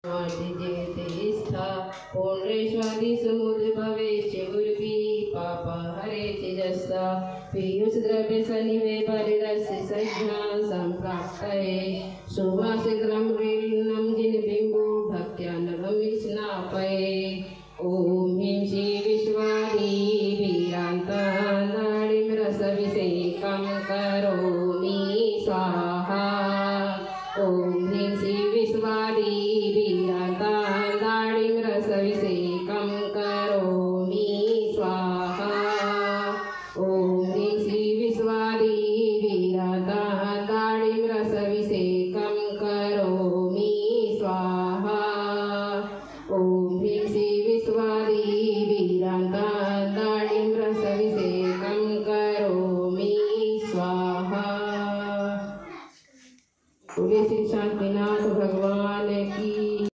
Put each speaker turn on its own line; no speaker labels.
जेते पौंड्रेश्वादी समुद्भवे गुरुवी पाप हरे जस्सा पीयूष द्रव्य सनिवे परिरस्य सज्ञा संप्राप्तये सुवासिद्रं